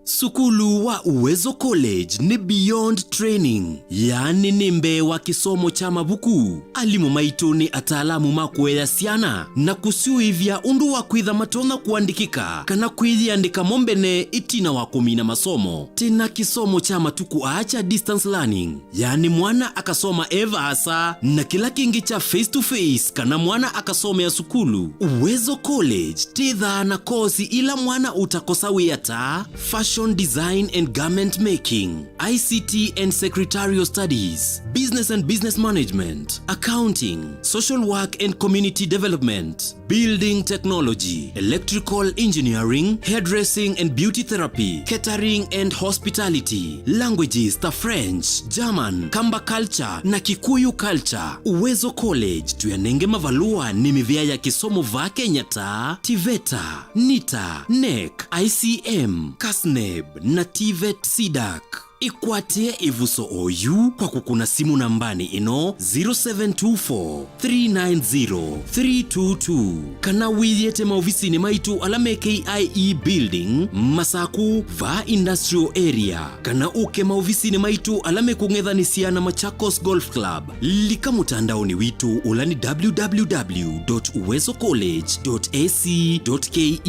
Sukulu wa Uwezo College nĩ beyond training, yaani nĩ mbee wa kĩsomo kya mavuku. Alimũ maitũ nĩ ataalamu ma kũea syana na kũsyũĩvya ũndũ wa kwĩtha matonya kũandĩkĩka kana kwĩyĩandĩka mo mbene ĩtina wa kũmina masomo. Twĩna kĩsomo kya matukũ aa kya distance learning, yaani mwana akasoma e vaasa, na kĩla kĩngĩ kya face to face kana mwana akasomea sukulu. Uwezo College twĩthaa na kosi ila mwana ũtakosa wĩa ta fashion fashion design and garment making, I C T and secretarial studies, business and business management, accounting, social work and community development, building technology, electrical engineering, hairdressing and beauty therapy, catering and hospitality, languages ta French, German, Kamba culture na Kikuyu culture. Uwezo College tũyanenge mavalũa nĩ mĩvĩa ya kĩsomo vaa Kenya ta TVETA, NITA, NEC, I C M, CASNEB na TVET CDAC. Ĩkwatĩe ĩvuso oyu kwa kũkũna simũ nambanĩ ĩno, zero seven two four, three nine zero, three two two, kana wĩyĩte maovisinĩ maitũ ala me K I E Building, Masaku, vaa Industrial Area, kana ũke maovisinĩ maitũ ala mekũng'ethanĩsya na Machakos Golf Club. Lika mũtandaonĩ witũ ũla nĩ www.uwezocollege.ac.ke.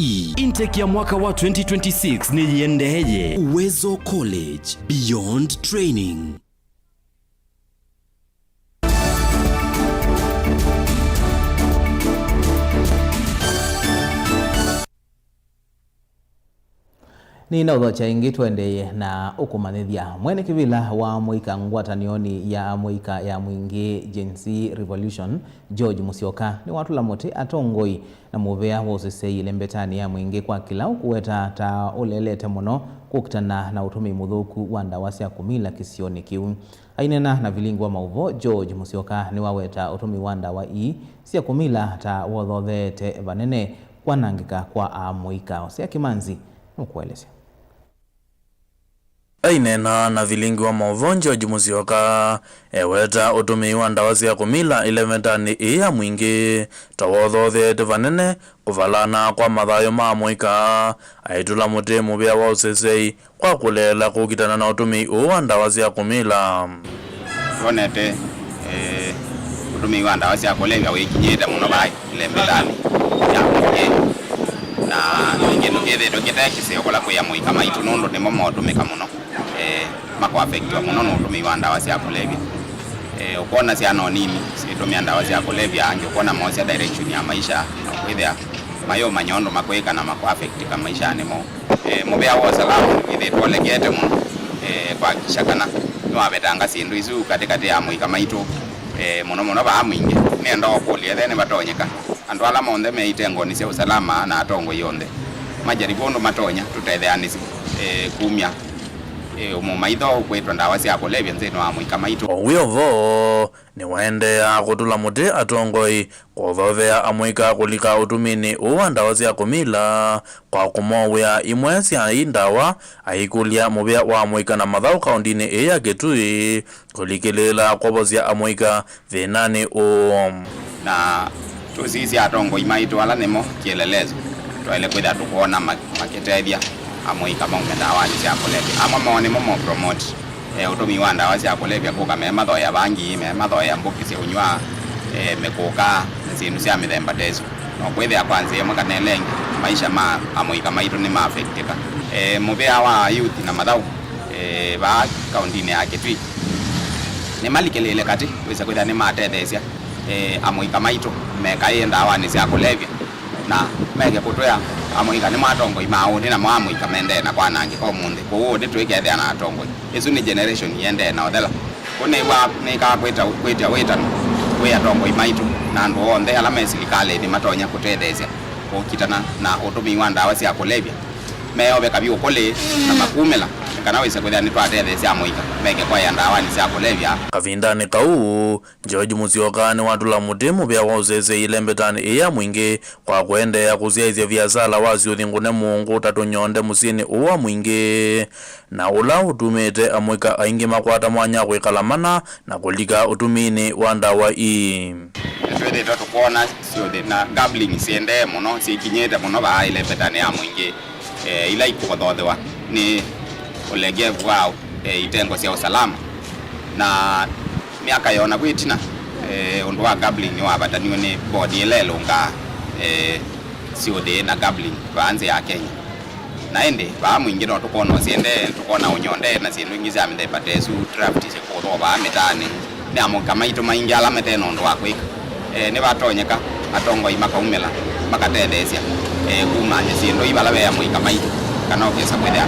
Intake ya mwaka wa twenty twenty-six nĩyĩendeeye. Uwezo College, beyond training. Nĩnaũthokya ĩngĩ tũendee na ũkũmanyĩthya. Mwene kĩvĩla wa amũika ngwatanĩonĩ ya amũika ya Mwingĩ, Gen Z Revolution, George Musyoka, nĩwatũla mũtĩ atongoi na mũvea wa ũseseĩ ĩlembetanĩ ya Mwingĩ kwa kĩla ũkũweta ta ũleelete mũno kũkitana na ũtũmĩi mũthũku wa ndawa sya kũmila kĩsionĩ kĩu. Aineena na vilingi wa maũvoo, George Musyoka nĩwaweta ũtũmĩi wa ndawa ii sya kũmila ta wothotheete vanene kwanangĩka kwa amũika. Osea Kĩmanzi nũkũelesya. Aineena na vilingi wa maũvoo, George Musyoka eweta ũtũmĩi wa ndawa sya kũmila ĩlembetanĩ ĩĩ ya Mwingĩ ta wothotheete vanene kũvalana kwa mathayũ ma amũika. Aitũla mũtĩ mũvea wa ũseseĩ kwa kũleela kũkitana na ũtũmĩi ũũ wa ndawa sya kũmila. Twonete, eh, ũtũmĩi wa ndawa sya kũlevya wĩkinyĩte mũno vaa ĩlembetanĩ ya Mwingĩ, na ningĩ nĩkĩthĩĩtwe kĩte kĩseo kũla kwĩ amũika maitũ, nũndũ nĩmo motũmĩka mũno, eh, makũafektiwa mũno nĩ ũtũmĩi wa ndawa sya kũlevya. Eh, ũkwona syana o nini syĩtũmĩa ndawa sya kũlevya, angĩ ũkwona moosya direction ya maisha, na kwĩthĩa mayũmanya ũndũ makwĩka na makũafektika maishanĩ moo. Eh, mũvea wa ũsalama wĩthĩĩtwe ũlekete mũno, eh, kwakikisha kana nĩwavetanga syĩndũ isu katĩkatĩ ya amũika maitũ, eh, mũno mũno vaa Mwingĩ. Nĩenda o kũlya ethĩwa nĩvatonyeka, andũ ala monthe me itengonĩ sya ũsalama na atongoi onthe majaribu ũndũ matonya tũtetheanĩsye, eh, kumya, eh, ũmũmaitho ũkwĩtwa ndawa sya kũlevya nthĩnĩ wa amũika maitũ. O wĩ o vo, nĩwaendeea kũtũla mũtĩ atongoi kũthothea amũika kũlika ũtũmĩnĩ ũũ wa ndawa sya kũmila kwa kũmowĩa imwe sya i ndawa, aikũlya mũvĩa wa amũika na mathaũ kaũndĩnĩ ĩĩ ya Kitui kũlikĩlĩĩla kwovosya amũika thĩnanĩ ũũ. Na tũsisya atongoi maitũ ala nĩmo kĩelelezo, twaĩle kwĩthĩa tũkwona ma-, makĩtethya amũika maume ndawanĩ sya kũlevya. Amwe moo nĩmo mo promote, eh, ũtũmĩi wa ndawa sya kũlevya, kũka memathoea vangi, memathoea mbũki sya ũnyw'a, eh, mĩkũka, na syĩndũ sya mĩthemba ta ĩsu. Na ũkwĩthĩa kwa nzĩa ĩmwe kana ĩla ĩngĩ, maisha ma amũika maitũ nĩmaafektĩka. Eh, mũvĩa wa youth na mathaũ, eh, vaa kaũndĩnĩ ya Kitui nĩmalikĩlĩĩle katĩ, wĩsa kwĩthĩa nĩmatetheesya, eh, amũika maitũ mekaĩe ndawanĩ sya kũlevya, na meke kũtwĩa amũika nĩmo atongoi ma ũnĩ, namo amũika mendee na kwanangĩka ũmũnthĩ. Kwoou ũnĩ tũikethĩa na atongoi. Ĩsu nĩ generation ĩendee na ũthela. Kũu nĩw'a nĩkaa kwĩta, kwĩtya wĩtano kwĩ atongoi maitũ na andũ onthe ala me silikalĩnĩ matonya kũtetheesya kũkitana na ũtũmĩi wa ndawa sya kũlevya, meoveka vyũ kũlĩ na makumĩla, nĩ kana wĩse kwĩthĩa nĩtwatetheesya amũika meke kwaĩa ndawanĩ sya kũlevya. Kavindanĩ kau, George Musyoka nĩwatũla mũtĩ mũvĩa wa ũseseĩ ĩlembetanĩ ĩĩ ya Mwingĩ kwa kũendeea kũsyaĩĩsya viasala wa syũthi ngũne mũũngũ ta tũnyonde mũsyĩnĩ ũũ wa Mwingĩ, na ũla ũtumĩte amũika aingĩ makwata mwanya kwĩkala mana na kũlika ũtũmĩnĩ wa ndawa ii. Nĩtwĩthĩĩtwe tũkwona syũthi na gambling syendee mũno, syĩkinyĩte mũno vaa ĩlembetanĩ ya Mwingĩ, eh, ila ikũthothewa nĩ ũlegevu wa, eh, itengo sya ũsalama. Na myaka yona kwĩ ĩtina, eh, ũndũ wa gambling nĩwavataniw'e nĩ bodi ĩla ĩlũngaa, eh, syũthi na gambling vaa nzĩ ya Kenya. Na ĩndĩ, vaa Mwingĩ no tũkwona ũsyendee, tũkwona ũnyonde na syĩndũ ingĩ sya mĩthemba ta ĩsu, draft syĩkũthwa vaa mĩtaanĩ nĩ amũika maitũ maingĩ ala mate na ũndũ wa kwĩka. Eh, nĩvatonyeka atongoi makaumĩla makatetheesya, eh, kumany'a syĩndũ i vala ve amũika maitũ, kana ũkesa kwĩthĩa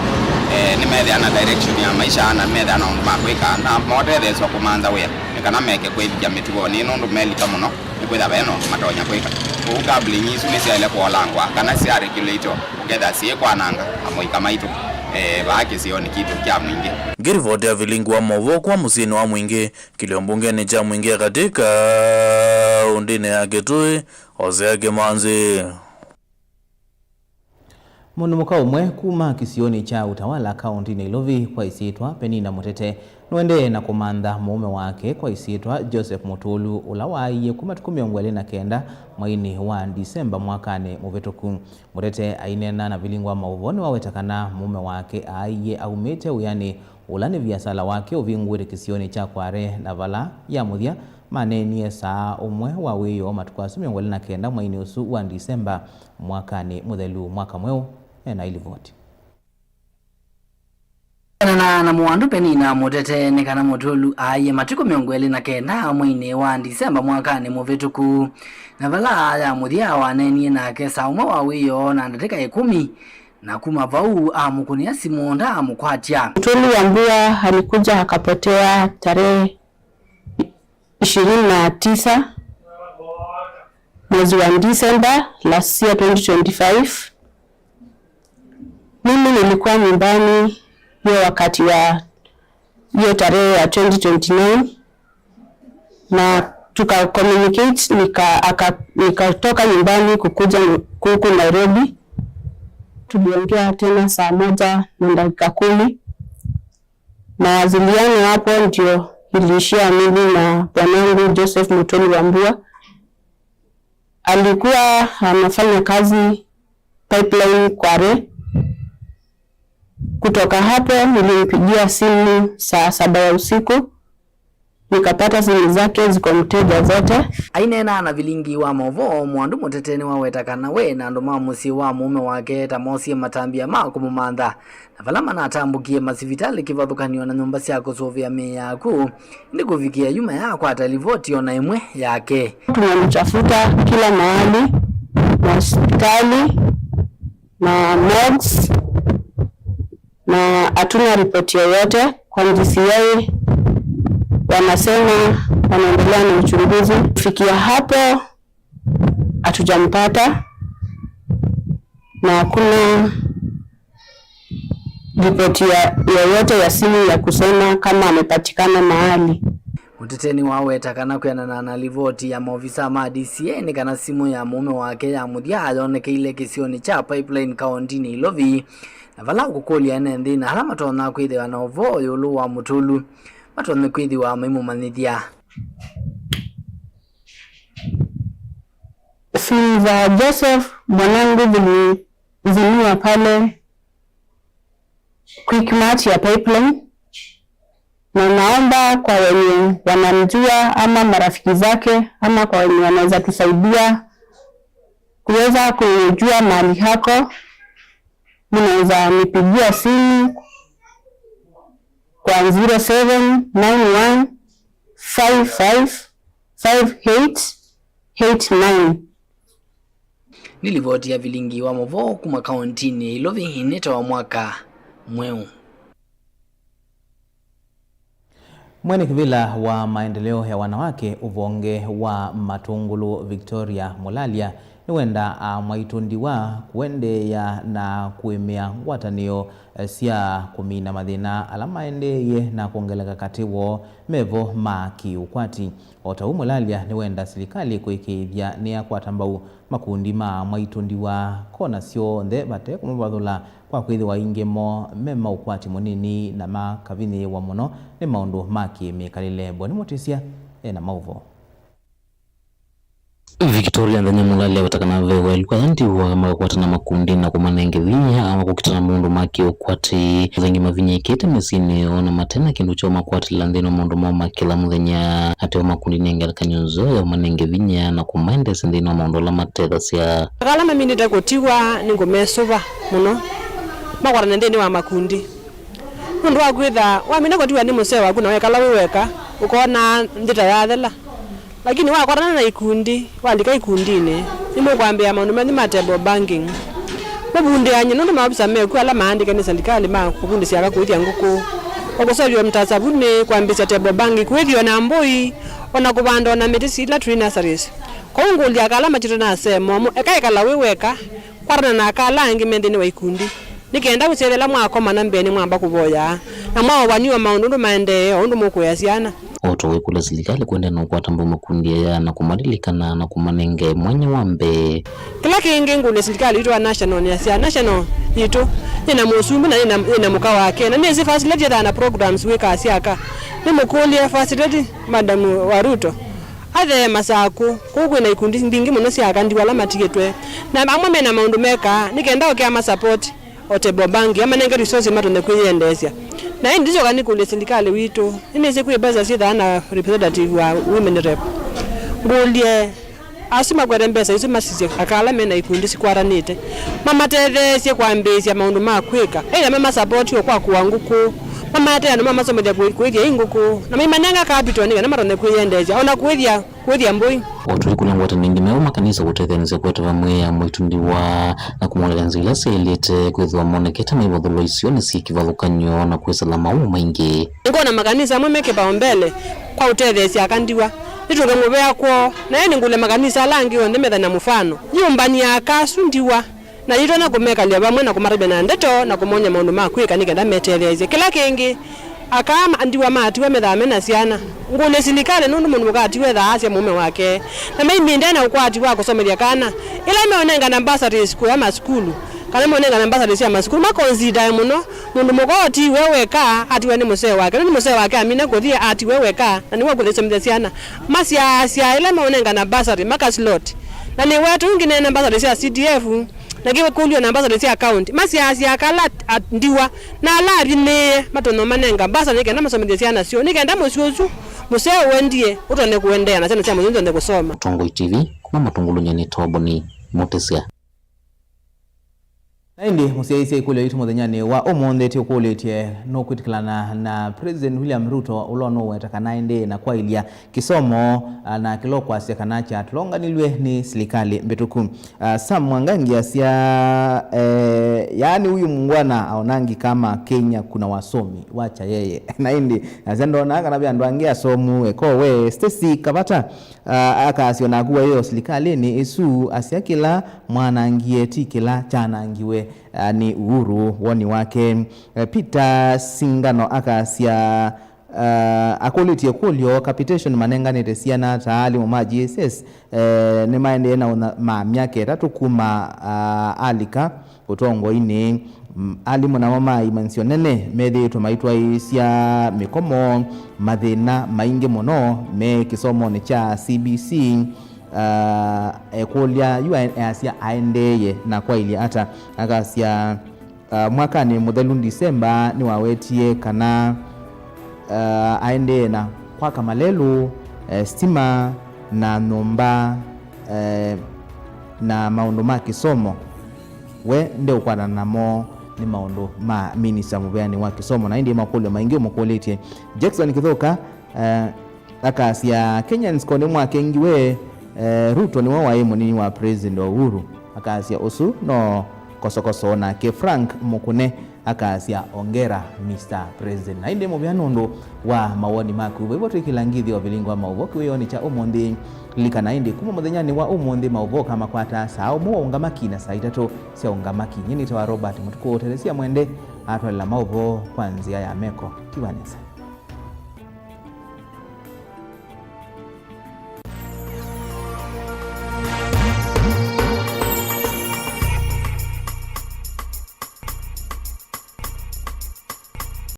Eh, nĩmethĩa na direction ya maisha na methĩa na ũndũ ma kwĩka na motetheeswa kũmantha wĩa nĩ kana meke kwĩvikya mĩtuonĩ nũndũ melika mũno nĩkwĩthĩa ve na ũndũ matonya kwĩka. Kwoou gambling isu nĩsyaĩle kũolangwa kana sya regulatwa ũkethĩa syĩkwananga amũika maitũ, eh, vaa kĩsionĩ kitũ kya Mwingĩ. Ngĩrivoti ya vilingi wa maũvoo kuma mũsyĩnĩ wa Mwingĩ, kĩlio mbungenĩ kya Mwingĩ ya katĩ kaũndĩnĩ ya Kitui, Hosea Kĩmanzi. Mũndũ mũka ũmwe kuma kĩsionĩ kya Utawala kaũntĩnĩ Nairobi kwa ĩsyĩtwa Penina Mũtete nũendee na kũmantha mũũme wake kwa ĩsyĩtwa Joseph Mũtũlu, ũla waaie kuma matukũ mĩongo ĩlĩ na kenda mweinĩ wa Ndisemba mwakanĩ mũvĩtũku. Mũtete aineena na vilingi wa maũvoo nĩwaweta kana mũũme wake aaie aumĩte wĩanĩ, ũla nĩ viasala wake ũvingũĩte kĩsionĩ kya Kware, na vala ya mũthya maneenie saa ũmwe wa wĩoo matukũ asu mĩongo ĩlĩ na kenda mweinĩ ũsu wa Ndisemba mwakanĩ mũthelu, mwaka mweũ. Ena ilivoti. Kũenana na mũandũ Penina Mũtete nĩ kana Mũtũlu aaie matukũ mĩongo ĩlĩ na kenda mweinĩ wa Ndisemba mwakanĩ mũvĩtũku, na vala ya mũthya waneenie nake saa ũmwe wa wĩoo na ndatĩka ĩkũmi, na kuma vau amũkũnĩa simũ ndaamũkwatya. Mũtũlu Wambua alikuja akapotea tarehe ishirini na tisa mwezi wa Disemba last year twenty twenty-five. Mimi nilikuwa nyumbani hiyo wakati wa hiyo tarehe ya twenty twenty-nine, na tuka communicate, nika-, aka-, nikatoka nyumbani kukuja huku Nairobi. Tuliongea tena saa moja na dakika kumi. Mawasiliano hapo ndio iliishia mimi na bwanangu Joseph Mutoli Wambua. Alikuwa anafanya kazi Pipeline Kware. Kutoka hapo nilimpigia simu saa saba ya usiku, nikapata simu zake ziko mteja zote. Aineena na vilingi wa maũvoo, Mwandu Mũtete nĩwaweta kana we na andũ ma mũsyĩ wa mũũme wake ta moosie matambya ma kũmũmantha, na vala manatambũkie masivitalĩ kĩvathũkany'o na nyũmba sya kũsũvĩa mĩĩ ya akw'ũ, ĩndĩ kũvikĩa yu mayaakwata livoti o na ĩmwe yake. Tunamtafuta kila mahali, mahospitali, ma morgues, na hatuna ripoti yoyote. Kwa D C I wanasema wanaendelea na uchunguzi. Kufikia hapo, hatujampata na hakuna ripoti ya, yoyote ya simu ya kusema kama amepatikana mahali. Mũtete nĩwaweta kana kwĩanana na livoti ya maovisa ma D C I nĩ kana simũ ya mũũme wake ya mũthya yonekeile kĩsionĩ kya Pipeline kaũntinĩ Ilovi, na vala ũkũkũlya ene nthĩ na ala matonya kwĩthĩwa na ũvoo ĩũlũ wa Mũtũlu matonye kwĩthĩwa maimũmanyĩthya. Simu za Joseph mwanangu zili-, zilizimwa pale Quickmart ya Pipeline, na naomba kwa wenye wanamjua ama marafiki zake ama kwa wenye wanaweza tusaidia kuweza kujua mahali hako, mnaweza nipigia simu kwa zero seven nine one five five five eight eight nine. Nĩ livoti ya vilingi wa maũvoo kuma kaũntinĩ ya Ilovi ĩnĩtawa Mwaka Mweũ. Mwene kĩvĩla wa maendeleo ya wanawake ũvonge wa Matũngũlũ, Victoria Mũlalya, nĩwendaa mwaitũ ndiwa kũendeea na kũĩmĩa ngwatanĩo sya kũmina mathĩna ala maendeeie na kwongeleka katĩ woo mevo ma kĩ-ũkwati. O ta ũu Mũlalya nĩwenda silikalĩ kũĩkĩĩthya nĩyakwata mbau makundi ma mwaitũ ndiwa kona syonthe vate kũmavathũla kwa kwĩthĩwa aingĩ moo me ma ũkwati mũnini na makavinyĩĩwa mũno nĩ maũndũ ma kĩ-mĩkalĩle. Boni Mũtĩsya e na maũvoo. Victoria Nthenya Mũlalya aweta kana ve waĩlu aya ndiwa makakwatana makundi na kũmanenge vinya wa kũkitana maũndũ ma kĩ-ũkwati. Aingĩ mavinyĩĩkĩte mĩsyĩnĩ yoo na mate na kĩndũ kya ũmakwatĩlĩla nthĩnĩ wa maũndũ moo ma kĩla mũthenya. Ateo makundi nĩ ngelekany'o nzeo ya ũmanenge vinya na kũmaendesya nthĩnĩ wa maũndũ ala matethasya. Aka ala maminĩte kũtiwa nĩngũmesũva mũno makwatane nthĩnĩ wa makundi. Nũndũ wa kwĩtha wamina kũtiwa nĩ mũseo waku na wekala wĩ weka, ũkoona nthĩ ta yathela. Lakini wakwatana na ikundi, walika ikundinĩ, nĩmũkwambĩĩa maũndũ menyu ma table banking. Mũvundĩany'e nũndũ maovisa mekw'o ala maandĩke nĩ silikalĩ ma kũvundĩsya aka kũĩthya ngũkũ, o kũseũvya o mtasavunĩ, kwambĩĩsya table bank, kũĩthya o na mbũi, o na kũvanda o na mĩtĩ sila tree nurseries. Kwoou ngũlya aka ala makyĩtwe na asee momũ, eka ĩkala wĩ weka, kwatana na aka ala angĩ me nthĩnĩ wa ikundi, nĩ kenda ũsyaĩthela mwakomana mbee nĩmwamba kũvoyaa, na mwaũvany'a maũndũ ũndũ maendee, o ũndũ mũkũea syana. O ta wĩkũlya silikalĩ kũendeea na ũkwata mbau makundi aya na kũmalilikana na kũmanenga mwanya wa mbee. Kĩla kĩngĩ ngũlya silikalĩ witũ wa national nĩasya, national yitũ yĩna mũsumbĩ na yĩna, yĩna mũka wake, na nĩsĩ First Lady ethaa na programs wĩkaa sya aka. Nĩmũkũlye First Lady, Madam wa Ruto, athee Masakũ, kũu kwĩna ikundi mbingĩ mũno sya aka ndiwa ala matigĩtwe, na amwe mena maũndũ mekaa, nĩ kenda oke ama support o table bank, amanenge resources matonye kwĩyendeesya. Na ĩndĩ ndĩsyoka nĩkũlye silikalĩ witũ, nĩnĩsĩ kwĩ mbesa syĩthaa na representative wa women rep. Ngũlye, asu makwete mbesa isu masisye aka ala mena ikundi sikwatanĩte, mamatetheesye kwambĩĩsya maũndũ ma kwĩka, either mamasapoti o kwa kũa ngũkũ, mamaete andũ mamasomethya kũ-, kũĩthya i ngũkũ, na maimanenga capital nĩ kana matonye kwĩyendeesya, o na kũĩthya kũĩthya mbũi. O tũikũlya ngwatanĩo ingĩ meũ makanisa kũtetheanĩsya kũete vamwe amwe itundi wa na kũmonyethya nzĩa ila syaĩlĩte kwĩthĩwa monekete maivathũlwa isionĩ syĩ kĩvathũkany'o na kwĩsĩla maũũ maingĩ. Nĩngwona makanisa amwe me kĩpaombele kwa ũtetheesya aka ndiwa. Nĩtũke mũvea kwoo, na ĩndĩ ngũlya makanisa ala angĩ onthe metha na mũfano. Yĩũmbany'a aka asu ndiwa. Na yĩtonya kũmekalya vamwe na kũmatavya na ndeto na kũmony'a maũndũ ma kwĩka nĩ kenda metetheesye. Kĩla kĩngĩ, aka ma-, ndiwa maatiwa methaa me na syana. Ngũlye silikalĩ nũndũ mũndũ mũka atiwa ethaa asya mũũme wake. Na maimindea na ũkwati wa kũsomethya kana. Ĩla meũnengana bursaries kũya masukulu, kana meũnengana bursaries sya masukulu, makonsidae mũno mũndũ mũka ũtiwe weka atiwa nĩ mũsee wake. Nũndũ mũsee wake amina kũthi atiwe weka, na nĩwe ũkũthi somethya syana. Masyaasya ĩla meũnengana bursary, makaslot. Na nĩwetũ ngineena bursaries sya C D F, na kĩkũlyo na mbasarĩ sya kaũnti, masyaasya aka ala a-, ndiwa na ala athimĩĩe matonya ũmanenga mbasa nĩ kenda masomethye syana syoo, nĩ kenda mũsyĩ ũsu mũseo ũendie ũtonya kũendeea na syana sya mũsyĩ ũsu syonthe kũsoma. Mũtongoi T V, kuma Matungulunĩ nĩ Toboni Mũtĩsya. Na ĩndĩ mũsyaĩĩsya ĩkũlyo yitũ mũthenyanĩ wa ũmũnthĩ tũkũlĩtye, nũkwĩtĩkĩlana na President William Ruto ũla ũnũweta kana ĩndĩ na kwaĩlya kĩsomo, ah, na kĩla ũkwasya kana kyatũlonganilw'e nĩ silikalĩ mbĩtũku. Ah, Sam Mwangangi asya, eh, yaani huyu muungwana aonangi kama Kenya kuna wasomi, wacha yeye. Na ĩndĩ asya ndonaa kana ve andũ angĩ asomu, eka we. Stacy Kavata, ah, akasya onaku waĩo silikalĩnĩ ĩsu, asya kĩla mwanangie ti kĩla kyanangiwe, ah, nĩ Uhuru, woni wake. Eh, Peter Singano akasya, ah, akũlĩtye ĩkũlyo, capitation manenganĩte syana ta alimũ ma J S S, eh, nĩmaendee na ũna-, ma myaka ĩtatũ kuma, ah, alika ũtongoinĩ. Mm, alimũ namo ma imanĩsyo nene methĩĩtwe maitwaĩĩsya mĩkomo, mathĩna maingĩ mũno me kĩsomonĩ kya C B C. Ah, ekũlya yu ae-, easya aendeeye na kwaĩlye ata, akasya, Ah, mwakanĩ mũthelu Ndisemba nĩwawetie kana, ah, aendee na kwaka malelũ, eh, sitima na nyũmba, eh, na maũndũ ma kĩsomo. We ndeũkwatana namo nĩ maũndũ ma minista mũvĩanĩ wa kĩsomo, na ĩndĩ makũlyo maingĩ ũmũkũlĩtye. Jackson Kĩthũka, eh, akasya, Kenyans ko nĩmwakengiwe, eh, Ruto nĩwe waĩ mũnini wa President Uhuru. Akasya, ũsu no kosokoso. Nake Frank Mũkũne akasya, ongera Mister President. Na ĩndĩ mũvea nũndũ wa mawoni maku. Vaivo twĩkĩla ngĩthĩ o vilingo wa maũvoo kĩwĩonĩ kya ũmũnthĩ. Lilikana ĩndĩ kuma mũthenyanĩ wa ũmũnthĩ maũvoo kamakwata saa ũmwe wa ũngamaki na saa itatũ sya ũngamaki. Nyie nĩtawa Robert Mũtukũ, ũtelesya mwende atwalela maũvoo kwa nzĩa ya meko. Tiwa nesa.